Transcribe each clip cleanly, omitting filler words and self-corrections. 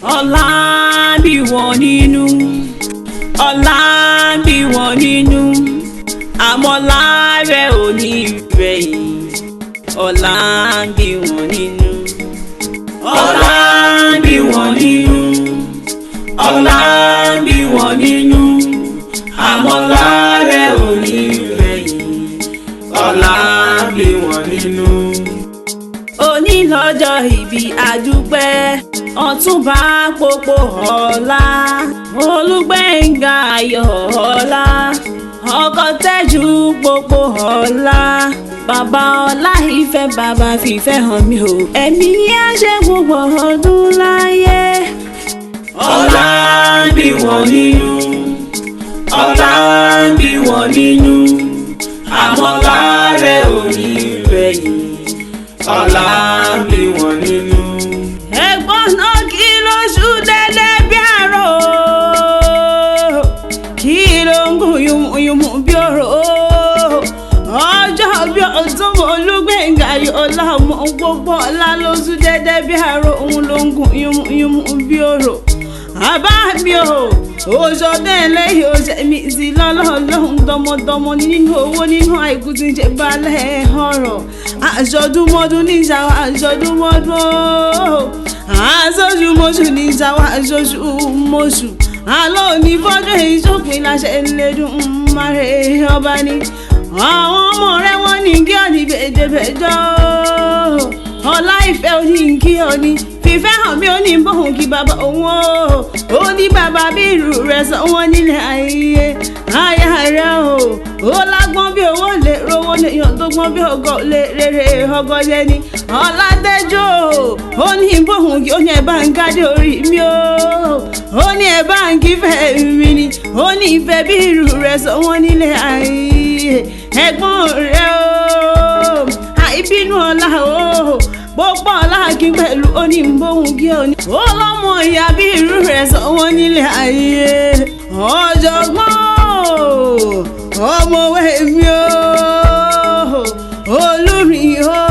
Ọlá bí wọn nínú, ọlá bí wọn nínú, àmọ́ láàrẹ̀ ò ní rẹ̀yìn. Ọlá bí wọn nínú, ọlá bí wọn nínú, ọlá bí wọn nínú, àmọ́ láàrẹ̀ ò ní rẹ̀yìn. Ọlá bí wọn nínú. Òní lọ́jọ́ ìbí àdúpẹ́, Ọ̀túnba Pópó Ọlá, Olúgbénga Ayọ̀ Ọlá, ọkọ Tẹ́jú Pópó Ọlá, bàbá ọlá ìfẹ́, bàbá fìfẹ́ hàn mí o, ẹ̀mí á ṣe gbogbo ọdún láyé. Ọlá ń bí wọn nínú, ọlá ń bí wọn nínú, àmọ́ láàrẹ̀ ò ní rẹ̀yìn. Ọlá ń bí wọn nínú. Ẹ̀gbọ́n náà, kí ló ṣú dẹ́dẹ́ bí àrò? Kí ló ń gùn yùmùyùmù bí òrò? Ọjọ́ bí ọdún Olúgbénga Ayọ̀ọ́lá ọmọ gbogbo ọlá ló ṣú dẹ́dẹ́ bí àrò, òun ló ń gùn yùmùyùmù bí òrò. Àbá mi o, òṣòdè lẹ́yìn oṣù mi sí lọ́lọ́lọ́hún, tọmọtọmọ nínú owó, nínú àìkú tí ń ṣe balẹ̀ ọ̀rọ̀. Àṣọdúnmọ́dún ní ìṣàwọ̀, àṣọdúnmọ́dún, àṣọṣùmọ́ṣù ní ìṣàwọ̀, àṣọṣùmọ́ṣù. Àlọ́ òní fọ́dún èyí sópin láṣẹ Ẹlẹ́dùn márẹ̀ ọba ni. Àwọn ọmọ rẹ̀ wọ́n ní kí ọ̀nì bèjèbèjọ́. Ọlá ìfẹ́ òní kí ọ̀nì fìfẹ́ hàn mí, ó ní bóun kí bàbá òun o. Ó ní bàbá bí irú rẹ̀ sọ wọ́n nílẹ̀ ayé. Aya rẹ̀ o, ó lágbọ́n bí owó lè rówó lèèyàn tó gbọ́n bí ọgọ́ lè rere ọgọ́ lẹ́ni. Ọládẹ́jọ́ ó ní bóun kí, ó ní ẹ̀ bá ń kádé orí mi o. Ó ní ẹ̀ bá ń kí fẹ́ mi ni. Ó ní ìfẹ́ bí irú rẹ̀ sọ wọ́n nílẹ̀ ayé. Ẹ̀gbọ́n rẹ̀ o, àìbínú ọlá o, gbogbo ọláàkín pẹ̀lú oníbòhùn kí òní. Ó lọ́mọ ìyá bí irú rẹ̀ sọ wọ́n nílẹ̀ ayé. Ọ̀jọ̀gbọ́n ọmọwé mi o, olórin o,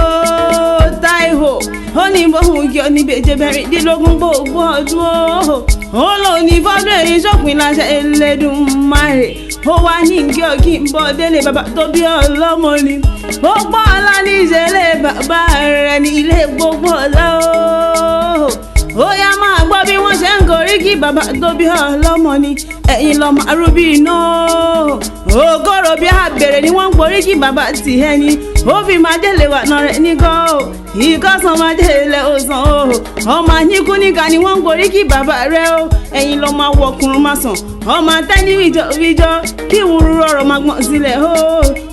Táíwò, ó ní bóhùn kí òní bèjè 16 gbogbo ọdún o. Ó lò ní fọ́dún èyí sópin láṣẹ Elédùmarè. Ó wá ní kí ọ kí n bọ́ délé bàbá tó bí ọlọ́mọ ni. Gbogbo ọlá ní ìṣẹ̀lẹ̀ bàbá rẹ̀ ní ilé gbogbo ọlá o. Ó yá, máa gbọ́ bí wọ́n ṣe ń gorí kí bàbá tó bí ọlọ́mọ ni. Ẹ̀yin lọ́mọ arúbí iná ògóró bí àbèrè ni wọ́n ń gorí kí bàbá tì ẹni. Ó fi máa délé wà náà rẹ̀ nígọ́ o, ìkọ́sán máa délé òsàn o. Ọmọ àyínkú níka ni wọ́n ń gorí kí bàbá rẹ̀ o. Ẹ̀yin lọ́mọ awọkùnrin máa sàn, ọmọ atẹ́ni wíjọ wíjọ kí wúru ọ̀rọ̀ máa gbọ̀n sílẹ̀ o.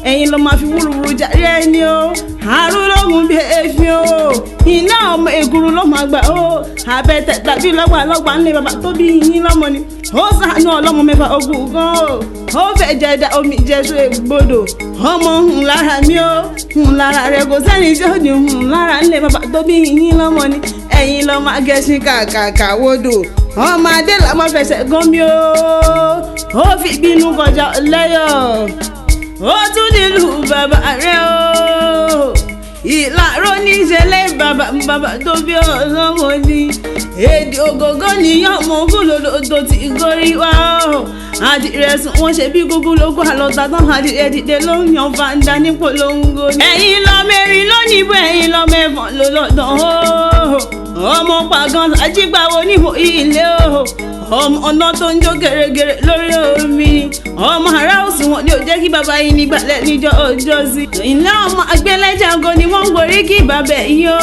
Ẹ̀yin lọ́ máa fi wúruwúru jáde ẹni o. Àrùlógún bí èéfín o, iná ọmọ ègúrú ló máa gbà o. Abẹ́tẹ̀ tàbí lọ́gbà lọ́gbà ńlẹ̀ bàbá tó bí yín lọ́mọ ni. Ó ṣàánú ọlọ́mọ mẹ́fà ogun gan o. Ó fẹ́ jẹ̀dá omi jẹ́sọ ègbodò. Ọmọ hùn lára mi o, hùn lára rẹ, kò sẹ́ni tí ó ní hùn lára ńlẹ̀ bàbá tó bí yín lọ́mọ ni. Ẹ̀yin lọ́ máa gẹṣin kàkàkà wodò. Ọmọ adé làmọ́ fẹsẹ̀ gan mi o. Ó fi bínú kọjá lẹ́yọ̀, ó tún nílùú bàbá rẹ o. Ìlàró níṣẹ̀lẹ̀ bàbá bàbá tó bí ọlọ́mọ ni. Èdè ògógó níyàn mọ gúlòlò tó ti gorí wá o. Àdìrẹ sùn wọ́n ṣe bí gúgú lógún àlọ́ta tán, àdìrẹ dìde ló ń yan fanda ní polongo ni. Ẹ̀yin lọ mẹ́rin lónìí bó, ẹ̀yin lọ mẹ́fọ̀n ló lọ́dàn o. Ọmọ pàgán ajígbàwo níbo ilé o. Ọmọ ọ̀nà tó ń jó gèrègèrè lórí omi ni. Ọmọ ará òsùnwọ̀n ni ò jẹ́ kí bàbá yìí nígbàlẹ̀ níjọ́ ọjọ́ sí. Ilé ọmọ àgbẹ̀lẹ́jàgo ni wọ́n ń gorí kí bàbá yìí o.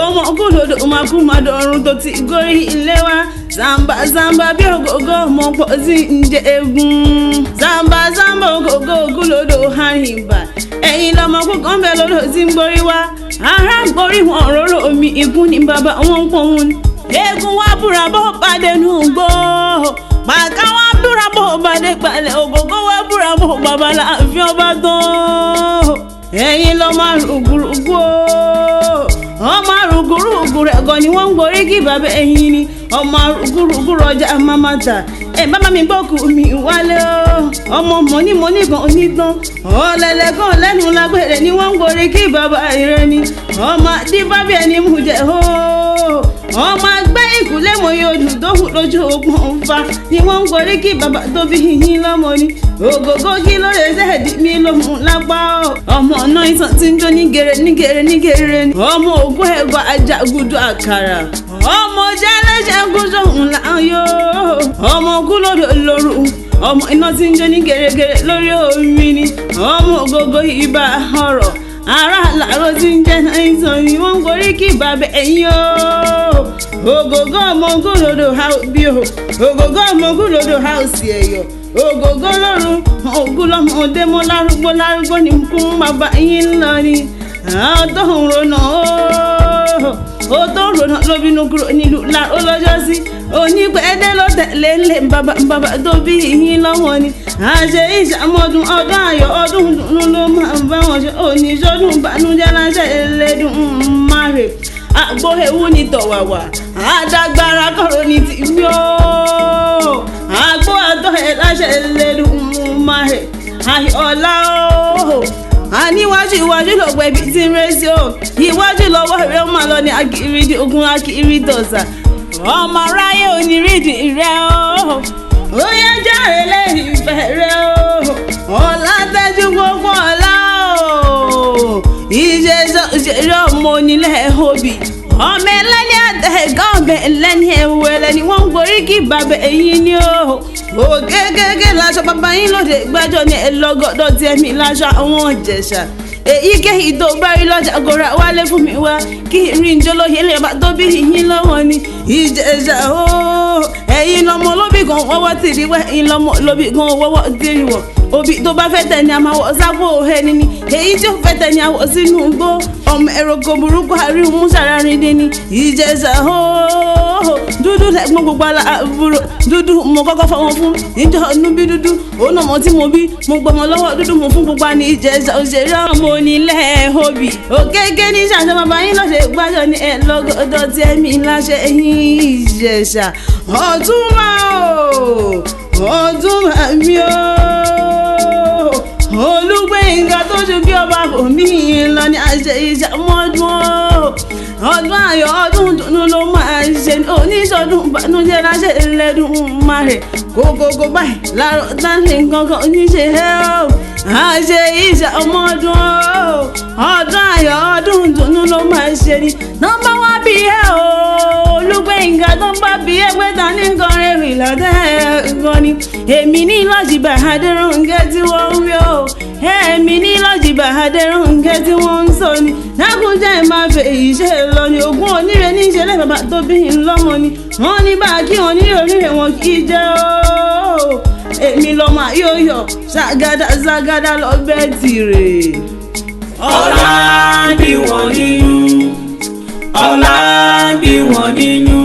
Ọmọ kúlòdò máa kú máa dọ̀run tó ti gorí ilé wa. Zamba zamba bí ògógó ọmọ pọ̀ sí ń jẹ egun. Zamba zamba ògógó kúlòdò hàrìnbà. Ẹ̀yin lọmọ kúkan bẹ́ẹ̀ lọ́dọ̀ tí ń gorí wa. Ará ń gorí wọn róró omi, ikú ní bàbá wọn ń pọ̀ wọn. Eégún wa búra bó pàdé nù gbó. Pàká wa búra bó pàdé palẹ̀. Ògógó wa búra bó bàbá láàfin ọba tán. Ẹ̀yin lọ máa rúgúrúgú o. Ọmọ rúgúrúgú rẹ̀ gan ni wọ́n ń gorí kí bàbá ẹ̀yin ni. Ọmọ rúgúrúgú rọjà máma tà. Ẹ bàbá mi gbọ́kù mi wálé o. Ọmọ mọ́nímọ́ní kan onítàn. Ọ̀lẹ̀lẹ̀ kan lẹ́nu lágbèrè ni wọ́n ń gorí kí bàbá rẹ̀ ni. Ọmọ dífá bí ẹni mú jẹ o. Ọmọ ẹgbẹ́. Lẹ́yìn kùlé mo yóò dùn tó hù lójú ogun ọ̀nfà ni wọ́n ń gorí kí bàbá tó bí yín lọ́mọ ni. Ògógó kí ló lè ṣẹ́ẹ̀dí mi lóhùn lápá o. Ọmọ náà ìtàn tí ń jó ní gèrè ní gèrè ní gèrè ni. Ọmọ ògùn ẹ̀gbọ́n ajagudu àkàrà. Ọmọ jẹ́lẹ́ṣẹ̀ gúnṣọ́ ńlá yó. Ọmọ kúlódò lóru. Ọmọ iná tí ń jó ní gèrègèrè lórí omi ni. Ọmọ ògógó ibà ọ̀rọ̀. Ará làárọ̀ tí ń jẹ́ náìsàn ni wọ́n ń gorí kí bàbá ẹ̀yìn o. Ògógó ọmọ gúlódò bí o. Ògógó ọmọ gúlódò house ẹ̀yọ̀. Ògógó lóru ògún lọ́mọdé mọ́ lárúgbó lárúgbó ní kún bàbá yín lọ ni. Àwọn tó ń ronà ó. Ó tó ń ronà ló bínú kúrò nílùú láró lọ́jọ́ sí. Onípẹ̀ẹ́dẹ́ ló tẹ̀lé ńlẹ̀ bàbá bàbá tó bí yín lọ́wọ́ ni. Àṣẹ ìṣàmọ́dún ọdún ayọ̀ ọdún dùnú ló máa ń bá wọn ṣe. Oníṣọ́dún bànújẹ́ láṣẹ Elédùmarè. Àgbo ewu ni tọ̀wàwà, àdàgbàrà kọ̀rọ̀ ní tìmí o. Àgbo àtọ̀ ẹ̀ láṣẹ Elédùmarè. Ayọ̀lá o. Àníwájú iwájú lọ́pọ̀ ibi tí ń ré sí o. Iwájú lọ́wọ́ rẹ̀ ó máa lọ ní akiri ogun akiri tọ̀sà. Ọmọ aráyé onírìndì rẹ o. Ó yẹ járe lẹ́yìn ìfẹ́ rẹ o. Ọlá tẹ́jú gbogbo ọlá o. Ìṣe òṣèré ọmọ onílẹ̀ obì. Ọmọ ẹlẹ́ni àtẹ̀gán ọmọ ẹlẹ́ni ẹ̀wẹ̀lẹ̀ ni wọ́n ń gorí kí bàbá ẹ̀yìn ni o. Ògégégé láṣọ bàbá yín lóde gbájọ ní ẹlọ́gọ́dọ̀ tí ẹ̀mí láṣọ àwọn Ìjẹ̀ṣà. Èyíkéyìí tó bá rí lọ́jà gòrà wálé fún mi wá kí ìrìn ìjọ lóye lè bá tó bí yín lọ́wọ́ ni. Ìjẹ̀ṣà o. Ẹ̀yin lọmọ olóbì kan wọ́wọ́ tìrì wẹ́, ẹ̀yin lọmọ olóbì kan wọ́wọ́ tìrì wọ̀. Òbí tó bá fẹ́ tẹ̀ ni a máa wọ̀ sápò ẹni ni. Èyí tí ó fẹ́ tẹ̀ ni a wọ̀ sínú igbó. Ọmọ ẹranko burúkú àríwú músàrárín dín ní. Ìjẹ̀ṣà o. Dúdú lẹ́gbọ́n gbogbo aláàbúrò. Dúdú mo kọ́kọ́ fọwọ́ fún. Ìjọ ọdún bí dúdú. Òun náà mọ tí mo bí. Mo gbọmọ lọ́wọ́ dúdú mo fún gbogbo àní Ìjẹ̀ṣà òṣèré ọmọ onílẹ̀ obì. Òkèké ní ṣàṣọ bàbá yín lọ́sẹ̀ gbájọ ní ẹ lọ́gọ́dọ̀ tí ẹ̀mí láṣẹ ẹ̀yìn Ìjẹ̀ṣà. Ọ̀túnba o. Ọ̀túnba mi o. Olúgbénga tó ṣe bí ọba omi lọ ní àṣẹ ìṣàmọ́dún o. Ọdún ayọ̀ ọdún dùnú ló máa ń ṣe oníṣọdún bànújẹ́ láṣẹ Elédùmarè. Kókókó báyìí láàárọ̀ táǹtì kankan oníṣe ẹ́ o. Àṣẹ ìṣàmọ́dún o. Ọdún ayọ̀ ọdún dùnú ló máa ń ṣe ni. Nọ́mbà wá bí ẹ o. Olúgbénga tó ń bá bí ẹ pé ta ní nǹkan rẹ̀ rìn lọ́dẹ̀ gan ni. Èmi ní lọ́jìbà Adéròǹkẹ́ tí wọ́n ń wí o. Èmi ní lọ́jìbà Adéròǹkẹ́ tí wọ́n ń sọ ni. Dákúnjẹ́ máa fẹ́ èyí ṣe lọ ni. Ògún oníre ní ìṣẹ̀lẹ̀ bàbá tó bí ń lọ́mọ ni. Wọ́n ní bá kí wọn ní oníre wọn kì í jẹ́ o. Èmi lọ́mọ ayóyọ̀ ṣàgádà ṣàgádà lọ bẹ́ẹ̀ tìrè. Ọlá ń bí wọn nínú, ọlá ń bí wọn nínú.